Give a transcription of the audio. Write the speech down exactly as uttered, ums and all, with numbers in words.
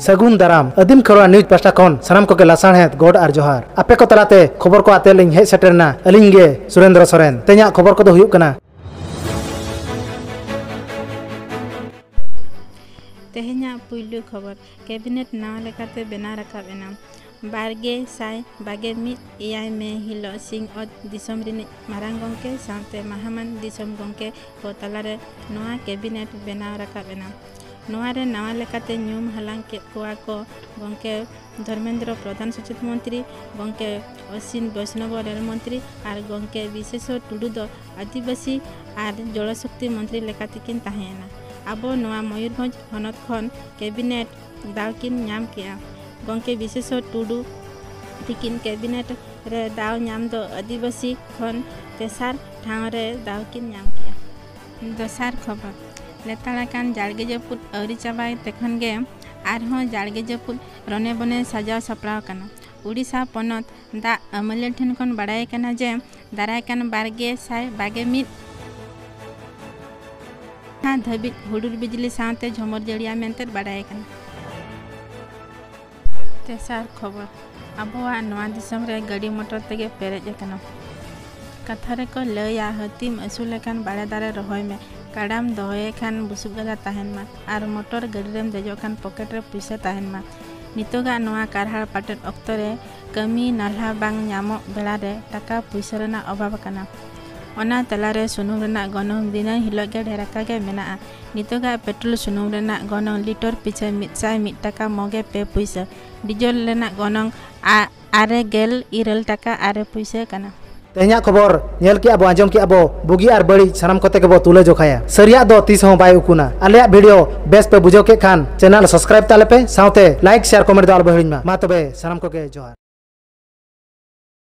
ᱥᱟᱹᱜᱩᱱ ᱫᱟᱨᱟᱢ᱾ ᱟᱹᱫᱤᱢ ᱠᱷᱮᱨᱣᱟᱲ ᱱᱤᱭᱩᱡᱽ ᱯᱟᱦᱴᱟ ᱠᱷᱚᱱ ᱥᱟᱱᱟᱢ ᱠᱚᱜᱮ ᱞᱟᱥᱟᱲᱦᱮᱫ ᱜᱚᱰ ᱟᱨ ᱡᱚᱦᱟᱨ᱾ ᱟᱯᱮ ᱠᱚ ᱛᱟᱞᱟᱛᱮ ᱠᱷᱚᱵᱚᱨ ᱠᱚ ᱟᱛᱮ ᱞᱤᱧ ᱦᱮᱡ ᱥᱮᱴᱮᱨ ᱮᱱᱟ ᱟᱹᱞᱤᱧ ᱜᱮ ᱥᱩᱨᱮᱱᱫᱨᱚ ᱥᱚᱨᱮᱱ᱾ ᱛᱮᱦᱮᱧᱟᱜ ᱠᱷᱚᱵᱚᱨ ᱠᱚᱫᱚ ᱦᱩᱭᱩᱜ ᱠᱟᱱᱟ᱾ ᱛᱮᱦᱮᱧᱟᱜ ᱯᱩᱭᱞᱩ ᱠᱷᱚᱵᱚᱨ, ᱠᱮᱵᱤᱱᱮᱴ ᱱᱟᱣᱟ ᱞᱮᱠᱟᱛᱮ ᱵᱮᱱᱟᱣ ᱨᱟᱠᱟᱵ ᱮᱱᱟ᱾ ᱵᱟᱨᱜᱮ ᱥᱟᱭ ᱵᱟᱜᱮ ᱢᱤᱫ ᱮᱭᱟᱭ ᱢᱮ ᱦᱤᱞᱚᱜ ᱥᱤᱧᱚᱛ ᱫᱤᱥᱚᱢ ᱨᱤᱱᱤᱡ ᱢᱟᱨᱟᱝ ᱜᱚᱢᱠᱮ ᱥᱟᱶᱛᱮ ᱢᱟᱦᱟᱢᱟᱱ ᱫᱤᱥᱚᱢ ᱜᱚᱢᱠᱮ ᱠᱚ ᱛᱟᱞᱟᱨᱮ ᱱᱚᱣᱟ ᱠᱮᱵᱤᱱᱮᱴ ᱵᱮᱱᱟᱣ ᱨᱟᱠᱟᱵ ᱮᱱᱟ᱾ ᱱᱚᱣᱟ ᱨᱮ ᱱᱟᱣᱟ ᱞᱮᱠᱟᱛᱮ ᱧᱩᱢ ᱦᱟᱞᱟᱝ ᱠᱮᱫ ᱠᱚᱣᱟ ᱠᱚ ᱜᱚᱢᱠᱮ ᱫᱷᱚᱨᱢᱮᱱᱫᱨᱚ ᱯᱨᱚᱫᱷᱟᱱ ᱥᱚᱪᱮᱛ ᱢᱚᱱᱛᱨᱤ, ᱜᱚᱢᱠᱮ ᱚᱥᱤᱱ ᱵᱚᱭᱥᱱᱚᱵᱚ ᱨᱮᱞ ᱢᱚᱱᱛᱨᱤ ᱟᱨ ᱜᱚᱢᱠᱮ ᱵᱤᱥᱮᱥᱚᱨ ᱴᱩᱰᱩ ᱫᱚ ᱟᱹᱫᱤᱵᱟᱹᱥᱤ ᱟᱨ ᱡᱚᱲᱚᱥᱚᱠᱛᱤ ᱢᱚᱱᱛᱨᱤ ᱞᱮᱠᱟᱛᱮᱠᱤᱱ ᱛᱟᱦᱮᱸᱭᱮᱱᱟ᱾ ᱟᱵᱚ ᱱᱚᱣᱟ ᱢᱚᱭᱩᱨᱵᱷᱚᱸᱡᱽ ᱦᱚᱱᱚᱛ ᱠᱷᱚᱱ ᱠᱮᱵᱤᱱᱮᱴ ᱫᱟᱣ ᱠᱤᱱ ᱧᱟᱢ ᱠᱮᱜᱼᱟ᱾ ᱜᱚᱢᱠᱮ ᱵᱤᱥᱮᱥᱚᱨ ᱴᱩᱰᱩ ᱛᱤᱠᱤᱱ ᱠᱮᱵᱤᱱᱮᱴ ᱨᱮ ᱫᱟᱣ ᱧᱟᱢ ᱫᱚ ᱟᱹᱫᱤᱵᱟᱹᱥᱤ ᱠᱷᱚᱱ ᱛᱮᱥᱟᱨ ᱴᱷᱟᱶ ᱨᱮ ᱫᱟᱣ ᱠᱤᱱ ᱧᱟᱢ ᱠᱮᱜᱼᱟ᱾ ᱫᱚᱥᱟᱨ ᱠᱷᱚᱵᱚᱨ, ᱞᱮᱛᱟᱲ ᱟᱠᱟᱱ ᱡᱟᱲᱜᱮ ᱡᱟᱹᱯᱩᱫ ᱟᱹᱣᱨᱤ ᱪᱟᱵᱟᱭ ᱛᱮᱠᱷᱚᱱ ᱜᱮ ᱟᱨᱦᱚᱸ ᱡᱟᱲᱜᱮ ᱡᱟᱹᱯᱩᱫ ᱨᱚᱱᱮ ᱵᱚᱱᱮ ᱥᱟᱡᱟᱣ ᱥᱟᱯᱲᱟᱣ ᱠᱟᱱᱟ᱾ ᱳᱰᱤᱥᱟ ᱯᱚᱱᱚᱛ ᱫᱟᱜ ᱟᱹᱢᱟᱹᱞᱤᱭᱟᱹ ᱴᱷᱮᱱ ᱠᱷᱚᱱ ᱵᱟᱲᱟᱭ ᱠᱟᱱᱟ ᱡᱮ ᱫᱟᱨᱟᱭ ᱠᱟᱱ ᱵᱟᱨ ᱜᱮ ᱥᱟᱭ ᱵᱟᱜᱮ ᱢᱤᱫ ᱫᱷᱟᱹᱵᱤᱡ ᱦᱩᱰᱩᱨ ᱵᱤᱡᱽᱞᱤ ᱥᱟᱶᱛᱮ ᱡᱷᱚᱢᱚᱨ ᱡᱟᱹᱲᱤᱭᱟ ᱢᱮᱱᱛᱮ ᱵᱟᱲᱟᱭ ᱠᱟᱱᱟ᱾ ᱛᱮᱥᱟᱨ ᱠᱷᱚᱵᱚᱨ, ᱟᱵᱚᱣᱟᱜ ᱱᱚᱣᱟ ᱫᱤᱥᱚᱢ ᱨᱮ ᱜᱟᱹᱰᱤ ᱢᱚᱴᱚᱨ ᱛᱮᱜᱮ ᱯᱮᱨᱮᱡ ᱟᱠᱟᱱᱟ᱾ ᱠᱟᱛᱷᱟ ᱨᱮᱠᱚ ᱞᱟᱹᱭᱟ, ᱦᱟᱹᱛᱤᱢ ᱟᱹᱥᱩᱞ ᱞᱮᱠᱷᱟᱱ ᱵᱟᱲᱮ ᱫᱟᱨᱮ ᱨᱚᱦᱚᱭ ᱢᱮ, ᱠᱟᱰᱟᱢ ᱫᱚᱦᱚᱭᱮ ᱠᱷᱟᱱ ᱵᱩᱥᱩᱵ ᱜᱟᱫᱟ ᱛᱟᱦᱮᱱ ᱢᱟ, ᱟᱨ ᱢᱚᱴᱚᱨ ᱜᱟᱹᱰᱤ ᱨᱮᱢ ᱫᱮᱡᱚᱜ ᱠᱷᱟᱱ ᱯᱚᱠᱮᱴ ᱨᱮ ᱯᱩᱭᱥᱟᱹ ᱛᱟᱦᱮᱱ ᱢᱟ᱾ ᱱᱤᱛᱚᱜᱟᱜ ᱱᱚᱣᱟ ᱠᱟᱨᱦᱟᱲ ᱯᱟᱴᱮᱫ ᱚᱠᱛᱚ ᱨᱮ ᱠᱟᱹᱢᱤ ᱱᱟᱞᱦᱟ ᱵᱟᱝ ᱧᱟᱢᱚᱜ ᱵᱮᱲᱟ ᱨᱮ ᱴᱟᱠᱟ ᱯᱩᱭᱥᱟᱹ ᱨᱮᱱᱟᱜ ᱚᱵᱷᱟᱵᱽ ᱟᱠᱟᱱᱟ᱾ ᱚᱱᱟ ᱛᱟᱞᱟᱨᱮ ᱥᱩᱱᱩᱢ ᱨᱮᱱᱟᱜ ᱜᱚᱱᱚᱝ ᱫᱤᱱᱟᱹᱢ ᱦᱤᱞᱳᱜ ᱜᱮ ᱰᱷᱮᱨ ᱟᱠᱟ ᱜᱮ ᱢᱮᱱᱟᱜᱼᱟ᱾ ᱱᱤᱛᱚᱜᱟᱜ ᱯᱮᱴᱨᱳᱞ ᱥᱩᱱᱩᱢ ᱨᱮᱱᱟᱜ ᱜᱚᱱᱚᱝ ᱞᱤᱴᱚᱨ ᱯᱤᱪᱷᱟᱹ ᱢᱤᱫ ᱥᱟᱭ ᱢᱤᱫ ᱴᱟᱠᱟ ᱢᱚᱜᱮ ᱯᱮ ᱯᱩᱭᱥᱟᱹ, ᱰᱤᱡᱮᱞ ᱨᱮᱱᱟᱜ ᱜᱚᱱᱚᱝ ᱟ-, ᱟᱨᱮ ᱜᱮᱞ ᱤᱨᱟᱹᱞ ᱴᱟᱠᱟ ᱟᱨᱮ ᱯᱩᱭᱥᱟᱹ ᱠᱟᱱᱟ᱾ ᱛᱮᱦᱮᱧᱟᱜ ᱠᱷᱚᱵᱚᱨ ᱧᱮᱞ ᱠᱮᱜᱼᱟ ᱵᱚ, ᱟᱸᱡᱚᱢ ᱠᱮᱜᱼᱟ ᱵᱚ, ᱵᱩᱜᱤ ᱟᱨ ᱵᱟᱹᱲᱤᱡ ᱥᱟᱱᱟᱢ ᱠᱚᱛᱮ ᱜᱮᱵᱚ ᱛᱩᱞᱟᱹ ᱡᱚᱠᱷᱟᱭᱟ᱾ ᱥᱟᱹᱨᱤᱭᱟᱜ ᱫᱚ ᱛᱤᱥ ᱦᱚᱸ ᱵᱟᱭ ᱩᱠᱩᱱᱟ᱾ ᱟᱞᱮᱭᱟᱜ ᱵᱷᱤᱰᱤᱭᱳ ᱵᱮᱥ ᱯᱮ ᱵᱩᱡᱷᱟᱹᱣ ᱠᱮᱫ ᱠᱷᱟᱱ ᱪᱮᱱᱮᱞ ᱥᱟᱵᱥᱠᱨᱟᱭᱤᱵ ᱛᱟᱞᱮ ᱯᱮ, ᱥᱟᱶᱛᱮ ᱞᱟᱭᱤᱠ, ᱥᱮᱭᱟᱨ, ᱠᱚᱢᱮᱱᱴ ᱫᱚ ᱟᱞᱚ ᱯᱮ ᱦᱤᱲᱤᱧ ᱢᱟ᱾ ᱢᱟ ᱛᱚᱵᱮ ᱥᱟᱱᱟᱢ ᱠᱚᱜᱮ ᱡᱚᱦᱟᱨ᱾